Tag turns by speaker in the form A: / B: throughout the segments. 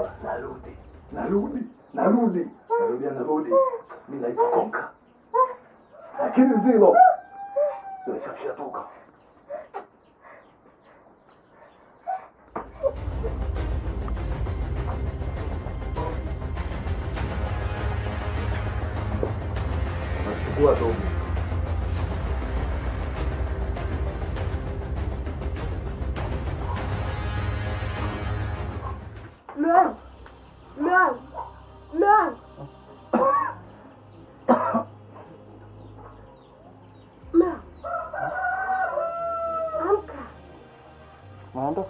A: Narudi, narudi, narudi, narudia, narudi. Mimi naitwa Konka, lakini zilo zimeshafyatuka. Nachukua dogo.
B: Mume wangu, mume wangu, mume wangu, amka.
C: Naenda.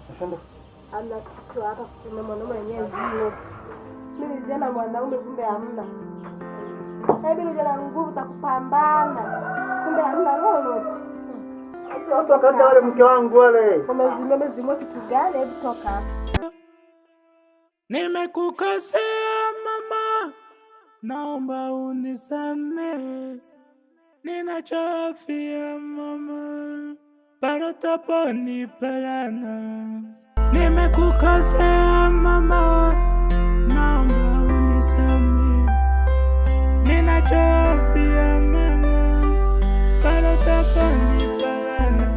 C: Nashinda.
B: Amna kitu hapa, kuna mwanaume wenyewe zio. Mimi nilijiona mwanaume, kumbe hamna. Hebu nilijiona nguvu za kupambana, kumbe hamna lolote.
C: Watu wakaenda wale mke wangu wale.
B: Umezimia, umezimia kitu gani? Hebu toka hapa.
D: Nimekukosea mama, naomba unisamehe. Ninachofia mama, bado taponipelana. Nimekukosea mama, naomba unisamehe. Ninachofia mama, bado taponipelana.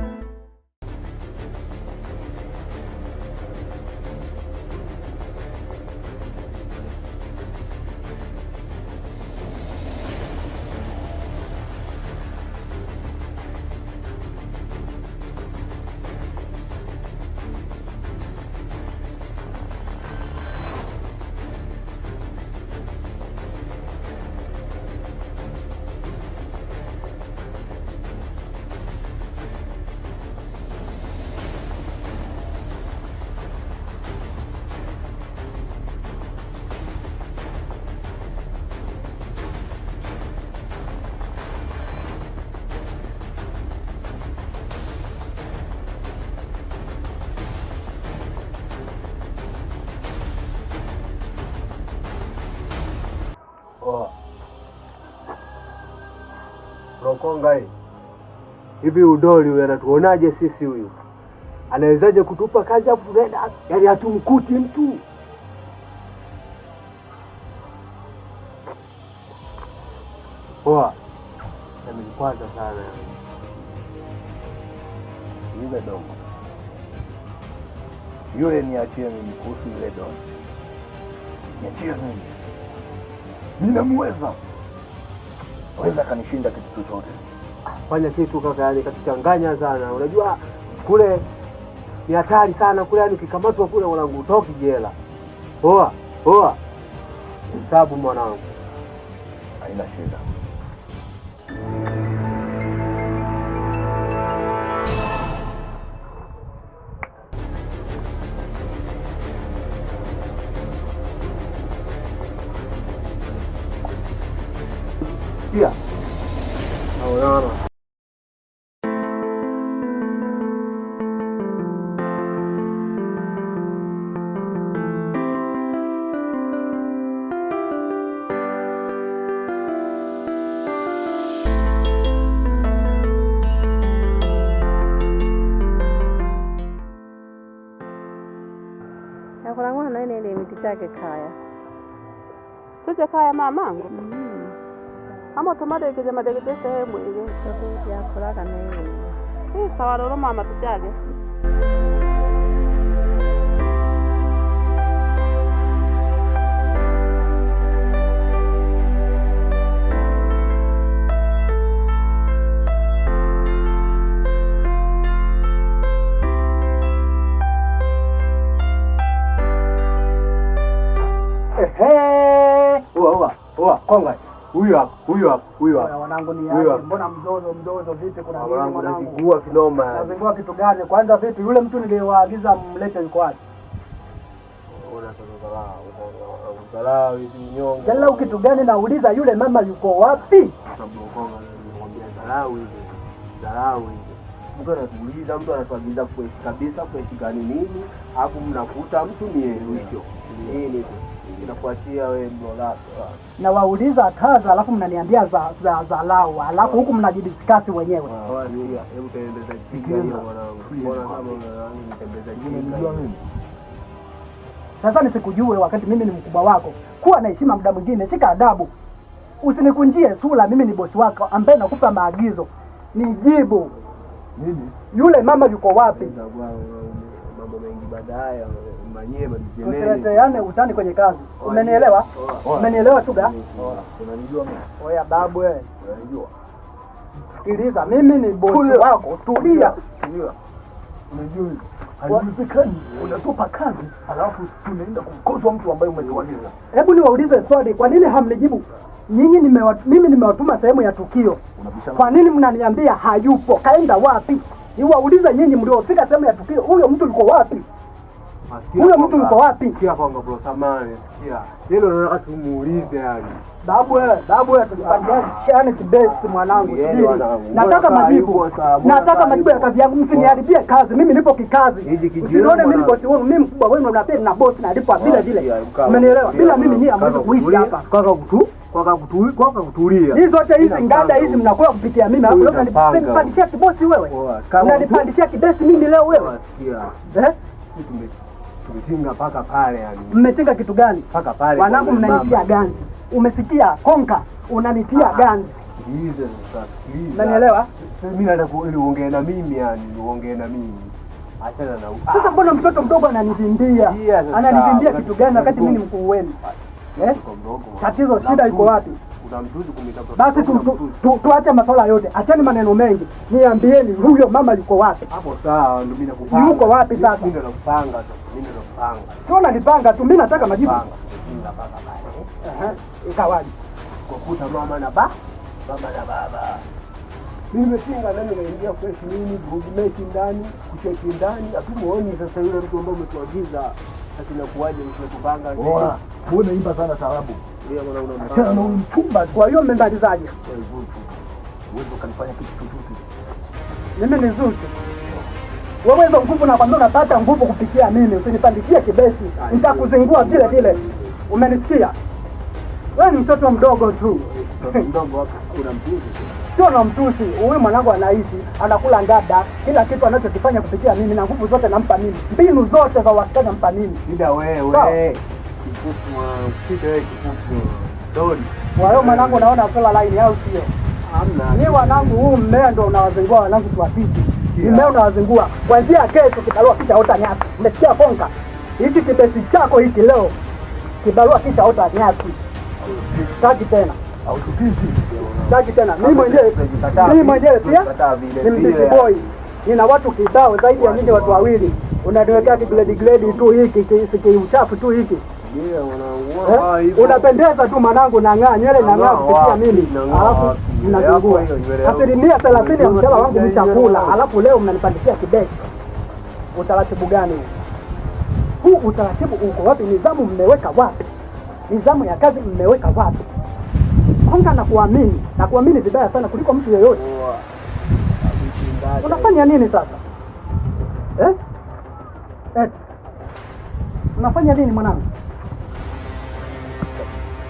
C: Oa. Rokonga hii. Hivi udoli huyu anatuonaje sisi huyu? Anawezaje kutupa kazi afu tunaenda yaani hatumkuti mtu? Poa. Amenikwaza sana.
A: Yule dogo yule, niachie mimi. Kuhusu yule dogo, niachie mimi, ninamweza, weza kanishinda kitu chochote.
C: Fanya kitu kaka, yani katuchanganya sana. Unajua kule ni hatari sana kule, yani ukikamatwa kule mwanangu utoki jela. Poa, poa. Hesabu mwanangu.
A: Haina shida.
C: Pia. Naonana.
B: Nakulang'wana naine miti chake kaya.
E: Tuje kaya mamangu. Amo tumadekeze madekeze sehemu ile.
B: Yakulaga naine.
E: Sawa lolo mama tujage.
C: Ehe, oa oa oa, konga. Huyu hapa, huyu hapa, huyu hapa.
F: Wanangu ni
C: Huyu
F: aje?
C: hapa.
F: Mbona mzozo mzozo vipi? Kuna nini
C: Mwanangu
F: mwanangu?
C: nazingua kinoma.
F: Nazingua kitu gani? Kwanza vipi yule mtu niliyewaagiza mlete yuko wapi?
C: Una dharau, hizi unyonge.
F: Dharau kitu gani? Nauliza yule mama yuko wapi?
C: Sababu konga nimekwambia dharau hizi. Dharau hizi. Mtu anatuuliza, mtu anatuagiza fresh kabisa, fresh gani nini? Alafu mnakuta mtu ni hicho. Nini? Inakuachia wewe mlolako.
F: Na wauliza kazi alafu mnaniambia za lao, alafu huku mnajidiscuss wenyewe.
C: Hebu tembeza chiga hiyo mwanangu. Mbona kama mwanangu nitembeza chiga.
A: Mimi
F: Sasa nisikujue wakati mimi ni mkubwa wako. Kuwa na heshima muda mwingine, shika adabu. Usinikunjie sura, mimi ni bosi wako ambaye nakupa maagizo. Nijibu.
A: Nini?
F: Yule mama yuko wapi?
C: Mambo mengi baadaye manyie madijeneni.
F: Tusileteane utani kwenye kazi. Umenielewa? Umenielewa Suga?
A: Unanijua mimi?
F: Oya babu wewe.
A: Unanijua?
F: Sikiliza, mimi ni bosi wako. Tulia.
A: Tulia. Unajua hivi? Haiwezekani unatupa kazi alafu tunaenda kumkosoa mtu ambaye umetuagiza.
F: Hebu niwaulize swali, kwa nini hamnijibu? Nyinyi mimi nimewatuma sehemu ya tukio. Kwa nini mnaniambia hayupo? Kaenda wapi? Niwaulize nyinyi mliofika sehemu ya tukio, huyo mtu yuko wapi? Huyo mtu yuko wapi?
C: Sikia kwamba bro, samahani, sikia. Hilo nataka tumuulize yani.
F: Babu wewe, babu wewe tujipandiane kibesi mwanangu. Nataka majibu. Nataka majibu ya kazi yangu, msiniharibie kazi. Mimi nipo kikazi. Usinione mimi bosi wenu, mimi mkubwa wenu na pia na bosi nalipwa vile vile. Umenielewa? Bila mimi nyinyi hamwezi kuishi hapa.
C: Kaka kutulia.
F: Hizi zote hizi ngada hizi mnakula kupitia mimi. Alafu leo unanipandishia kibosi wewe. Unanipandishia kibesi mimi leo wewe.
C: Sikia.
F: Eh?
C: Tumetinga paka pale yani.
F: Mmetinga kitu gani?
C: Paka pale.
F: Wanangu mnanitia ganzi. Umesikia konka unanitia ganzi.
C: Sikiliza sasa, sikiliza.
F: Unanielewa?
C: Mimi nataka ili uongee na mimi yani, uongee na mimi. Achana na
F: sasa mbona mtoto mdogo ananivimbia? Ananivimbia kitu gani wakati mimi ni mkuu wenu? Eh? Tatizo shida iko wapi?
C: Unamtuzi kumita.
F: Basi tuache masuala yote. Acheni maneno mengi. Niambieni huyo mama yuko wapi?
C: Hapo sawa, ndio mimi nakupanga.
F: Yuko wapi sasa?
C: Mimi ndo nakupanga sasa. Mimi ndo nakupanga.
F: Sio unanipanga tu, mimi nataka majibu.
C: Mimi napanga pale.
F: Ikawaje?
C: Kwa kuta mama na baba, mama na baba. Mimi nimetinga ndani naingia fresh mimi, mechi ndani, kucheki ndani, hatumuoni sasa yule mtu ambaye umetuagiza. Sasa inakuwaje mtu kupanga?
A: Bora, wewe unaimba sana taarabu.
C: Ndio maana unampanga.
A: Tena na mchumba.
F: Kwa hiyo mmembalizaje?
A: Wewe Zuchu. Uwezo kanifanya kitu chochote.
F: Mimi ni Zuchu. Wewe hizo nguvu nakwambia unapata nguvu kupitia mimi, usinipandikie kibesi. Nitakuzingua vile vile. Umenisikia? Wewe ni mtoto mdogo tu.
C: Mdogo hapo unamtusi.
F: Sio na mtusi. Huyu mwanangu anaishi, anakula ngada, kila kitu anachokifanya kupitia mimi na nguvu zote nampa mimi. Mbinu zote za wastani nampa mimi.
C: Shida wewe. Kifufu mwanangu, shida wewe kifufu. Doni.
F: Kwa hiyo mwanangu naona sola line au sio?
C: Hamna.
F: Ni wanangu huu mmea ndio unawazingua wanangu tuwapiti. Mmea unawazingua. Kuanzia kesho kibarua kishaota nyasi. Umesikia konka? Hiki kibesi chako hiki leo. Kibarua kishaota nyasi. Sitaki tena. Sitaki tena. Mimi mwenyewe pia ni mbishi boy. Nina watu kibao zaidi ya nyinyi watu wawili. Unaniwekea kigredi gredi tu hiki uchafu tu hiki. Unapendeza tu mwanangu, nang'aa nywele nang'aa kupitia mimi. Alafu mnazungua. 30% ya mshahara wangu mshakula, alafu leo mnanipandishia kibesi. Utaratibu gani huu? Huu utaratibu uko wapi? Nidhamu mmeweka wapi? Nidhamu ya kazi mmeweka wapi? Konka na kuamini, na kuamini vibaya sana kuliko mtu yeyote. Unafanya nini sasa? Eh? Unafanya nini mwanangu?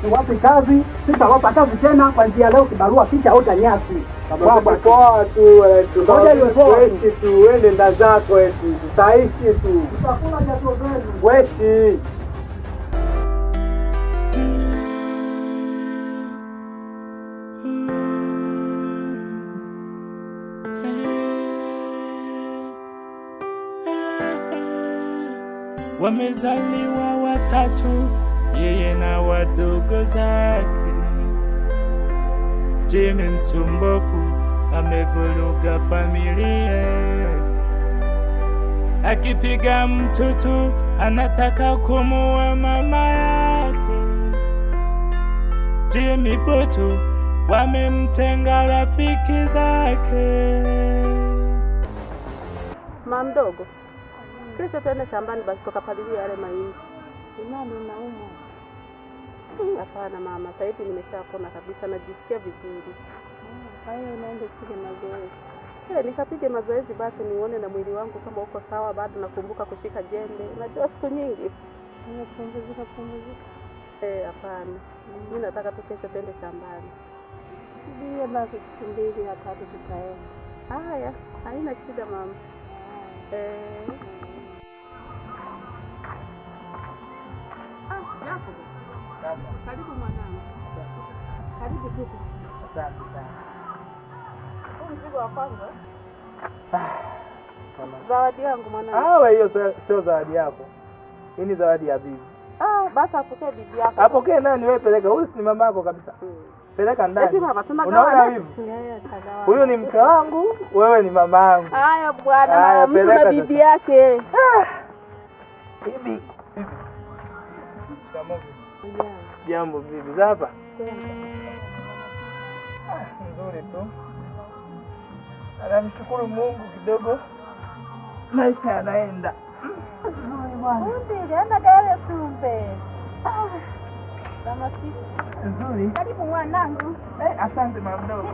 F: Niwape kazi, sitawapa kazi tena kuanzia leo kibarua kisha ota nyasi.
C: Kama poa tu,
F: Ngoja iwe poa tu.
C: tu, uende nda zako eti, tutaishi tu.
F: Tutakula jasho zenu.
C: Weshi.
D: Wamezaliwa watatu, yeye na wadogo zake. Jimmy msumbufu amevuruga familia. Akipiga mtoto anataka kumuua mama yake. Jimmy Butu wamemtenga rafiki zake.
E: Mama mdogo, kesho tuende shambani basi tukapalilia yale mahindi.
B: Imani unaumwa?
E: Hapana mama, sasa hivi nimeshapona kabisa, najisikia vizuri.
B: Kwa hiyo unaenda kupiga mazoezi?
E: Nikapige mazoezi basi nione na mwili wangu kama uko sawa bado nakumbuka kushika jembe. Unajua siku nyingi.
B: Pumzika pumzika.
E: Hapana. Mimi nataka tu kesho twende shambani.
B: Ndio basi siku mbili na tatu tutaenda.
E: Haya, haina shida mama. Jacob. Karibu mwanangu. Karibu tuku.
D: Asante sana.
E: Huu mzigo wa kwangu. Zawadi yangu mwanangu.
D: Hiyo sio zawadi yako. Hii ni zawadi ya bibi.
E: Basi apokee bibi yako.
D: Apokee nani wewe peleka? Huyu si mama yako kabisa. Peleka ndani.
E: Eti mama
D: Unaona hivi? Huyu ni mke wangu, wewe ni mama yangu.
E: Haya bwana, na mtu na bibi yake.
D: Bibi. Jambo bibi, za hapa? Nzuri tu. Anamshukuru Mungu kidogo. Maisha yanaenda. Nzuri.
B: Karibu mwanangu.
D: Asante mama mdogo.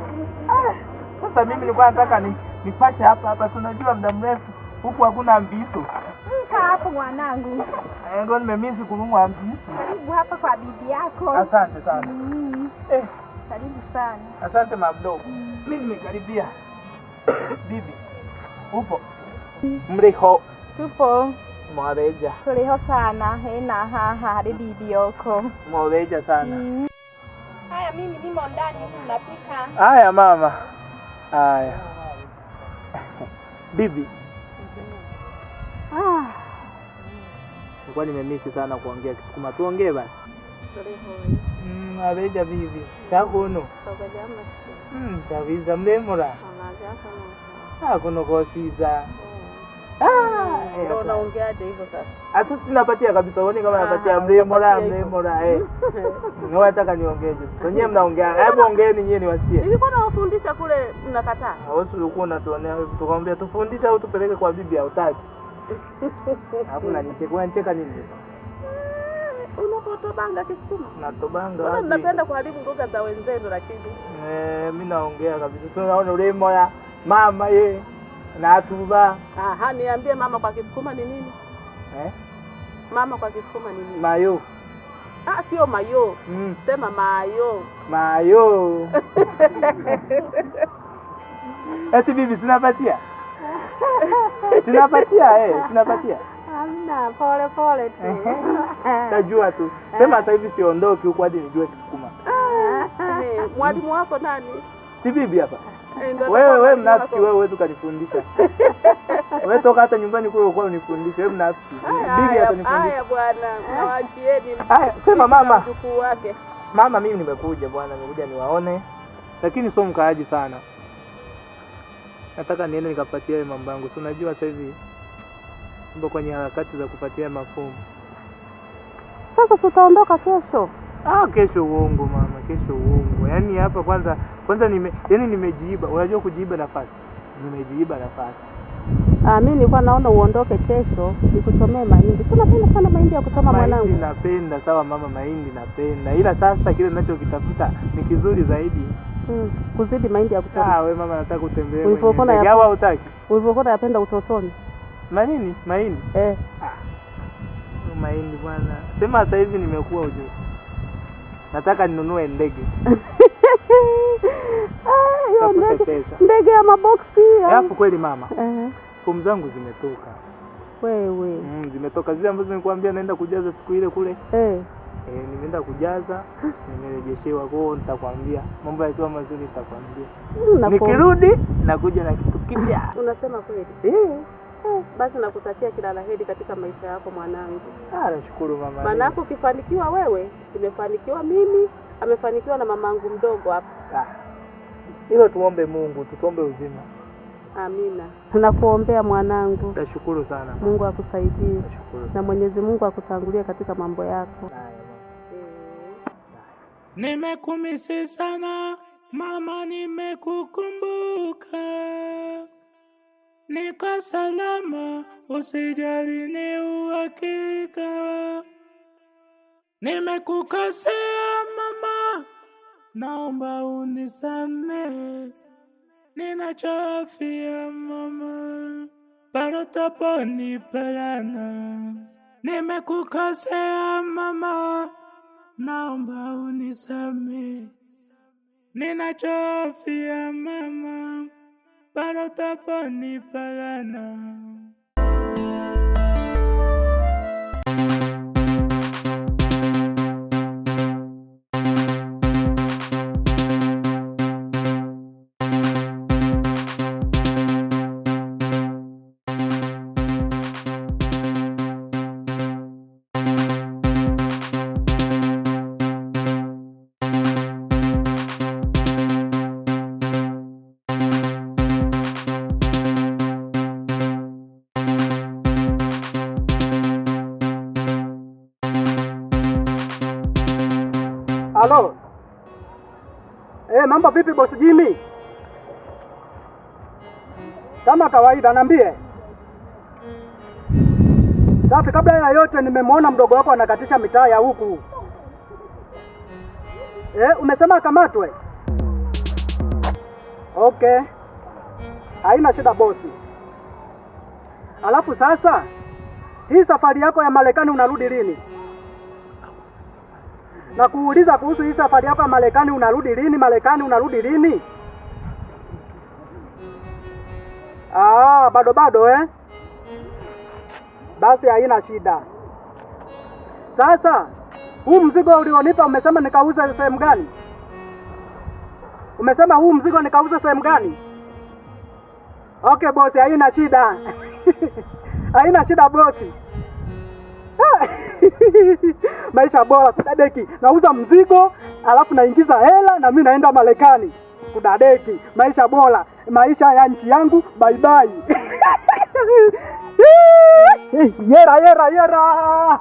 D: Sasa mimi nilikuwa nataka nipashe hapa hapa, tunajua muda mrefu huku hakuna mbiso.
B: Kaa hapo mwanangu.
D: Ngo nimemisi kununua mbiso.
B: Karibu hapa kwa bibi yako.
D: Asante sana.
B: Karibu sana.
D: Asante mama mdogo. Mimi nimekaribia. Bibi. Upo? Mriho.
B: Tupo.
D: Mwabeja.
B: Tuliho sana. Hena haha hadi bibi yako.
D: Mwabeja sana.
B: Haya mimi nimo ndani huku napika.
D: Haya mama. Haya. Bibi. Nilikuwa nimemisi sana kuongea Kisukuma. Tuongee basi. Abeja bibi. Chakuno. Chaviza mlemura. Kuno kosiza.
E: Ndio unaongeaje hivyo sasa?
D: Asa sinapatia kabisa, uone kama napatia mlemura. Nataka niongeje. Wenyewe mnaongea. Hebu ongeeni nyinyi niwasikie.
E: Nilikuwa nawafundisha kule mnakataa.
D: Wewe ulikuwa unatuonea hivi, tukamwambia tufundishe au tupeleke kwa bibi hautaki. Hakuna nicheka nini sasa?
E: Unapotobanga Kisukuma.
D: Natobanga.
E: Mbona mnapenda kuharibu lugha za wenzenu lakini?
D: Mimi naongea kabisa. Tunaona ulemoya mama ye na atuba.
E: Aha, niambie mama kwa Kisukuma ni nini? Mama kwa Kisukuma ni nini?
D: Mayo.
E: Sio mayo. Sema mayo.
D: Mayo. Eti bibi sinapatia? Sinapatia.
B: Hamna, pole pole tu.
D: Tajua tu. Sema sasa hivi siondoki huko hadi nijue Kisukuma.
E: Mwalimu wako nani?
D: Si bibi hapa. Wewe mnafiki wewe huwezi ukanifundisha. Wewe toka hata nyumbani kule ulikuwa unifundisha, wewe mnafiki. Bibi atanifundisha.
E: Haya bwana, mwachieni.
D: Haya, sema mama.
E: Mjukuu wake.
D: Mama mimi nimekuja bwana, nimekuja niwaone. Lakini sio mkaaji sana. Nataka niende nikapatie mambo yangu. Si unajua sasa hivi mambo kwenye harakati za kupatia mafomu.
E: Sasa tutaondoka kesho.
D: Kesho uongo mama, kesho uongo. Yaani hapa kwanza nimejiiba. Unajua kujiiba nafasi. Nimejiiba nafasi.
E: Mimi nilikuwa naona uondoke kesho nikuchomee mahindi. Tunapenda sana mahindi ya kuchoma mwanangu.
D: Mahindi napenda, sawa mama, mahindi napenda. Ila sasa kile ninachokitafuta ni kizuri zaidi.
E: Kuzidi mahindi ya kuchoma.
D: Wewe mama nataka utembee. Ulivyokuwa hutaki.
E: Ulivyokuwa unayapenda utotoni.
D: Manini? Mahindi? Mahindi bwana. Sema sasa hivi nimekuwa ujue. Nataka ninunue ndege.
E: Ndege ya maboksi.
D: Alafu kweli mama. Fomu zangu zimetoka.
E: Wewe.
D: Zimetoka zile ambazo nilikwambia naenda kujaza siku ile kule. Nimeenda kujaza, nimerejeshewa. Kwa hiyo nitakwambia. Mambo yakiwa mazuri nitakwambia. Nikirudi nakuja na kitu kipya.
E: Unasema kweli? Basi nakutakia kila la heri katika maisha yako mwanangu.
D: Nashukuru mama.
E: Maana ukifanikiwa wewe, nimefanikiwa mimi, amefanikiwa na mamangu mdogo hapa.
D: Hilo tuombe Mungu, tuombe uzima.
E: Amina. Tunakuombea mwanangu.
D: Nashukuru sana.
E: Mungu akusaidie.
D: Nashukuru.
E: Na Mwenyezi Mungu akutangulie katika mambo yako.
D: Nimekumisi sana mama, nimekukumbuka. Niko salama, usijali, ni uhakika. Nimekukosea mama, naomba unisamehe.
G: Ninachofia mama, bado taponipelana. Nimekukosea mama, naomba unisamehe. Ninachofia mama, bado taponipelana.
F: Halo. Mambo vipi boss Jimmy? Kama kawaida niambie. Safi, kabla ya yote nimemwona mdogo wako anakatisha mitaa ya huku. Umesema akamatwe? Okay. Haina shida bosi. Alafu sasa hii safari yako ya Marekani unarudi lini? Na kuuliza kuhusu hii safari yako ya Marekani unarudi lini? Marekani unarudi lini? Ah, bado bado eh? Basi haina shida. Sasa huu mzigo ulionipa umesema nikauze sehemu gani? Umesema huu mzigo nikauze sehemu gani? Okay bosi, haina shida. Haina shida bosi. Maisha bora kudadeki. Nauza mzigo alafu naingiza hela na mimi naenda Marekani. Kudadeki, maisha bora, maisha ya nchi yangu, bye bye. Yera yera yera.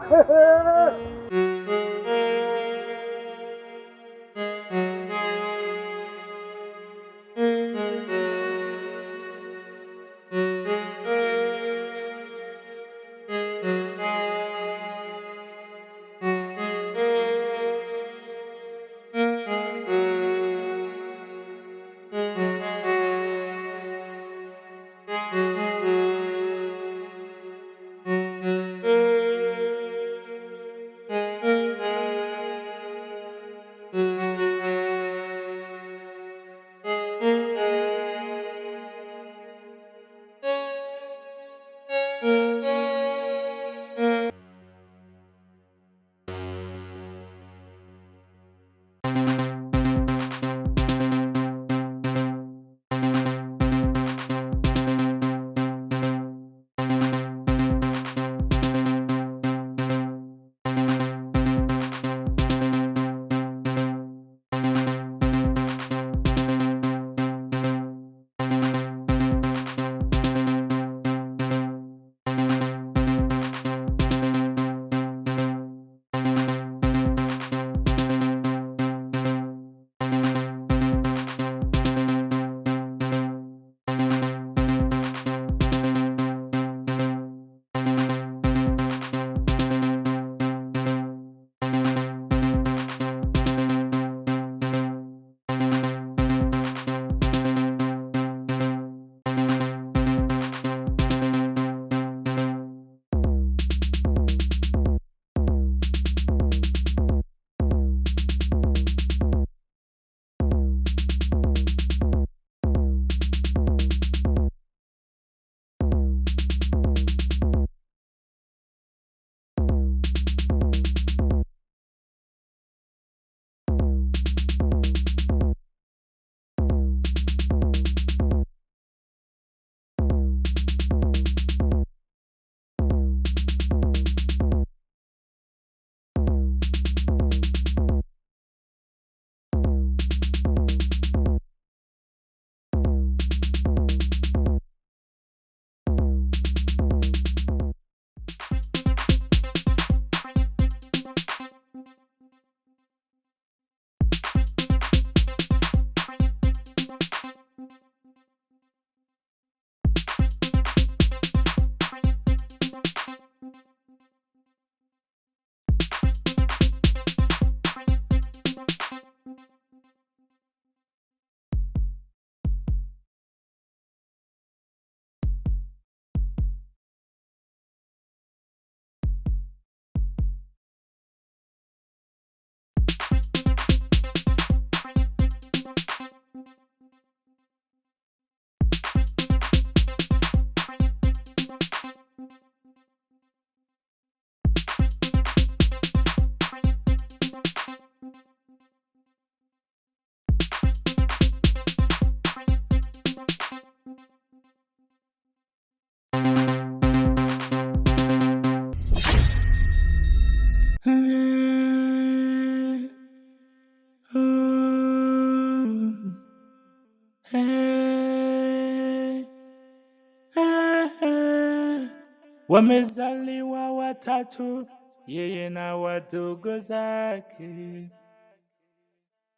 G: Wamezaliwa watatu, yeye na wadogo zake.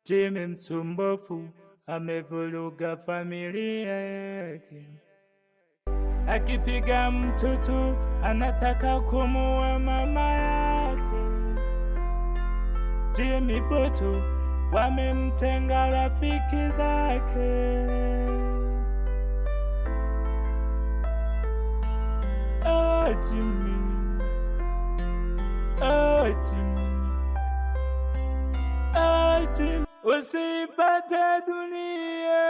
G: Jimmy msumbufu amevuruga familia yake. Akipiga mtoto anataka kumuua mama yake. Jimmy Butu wamemtenga rafiki zake. Oh, Jimmy. Oh, Jimmy. Oh, Jimmy. Usifate dunia.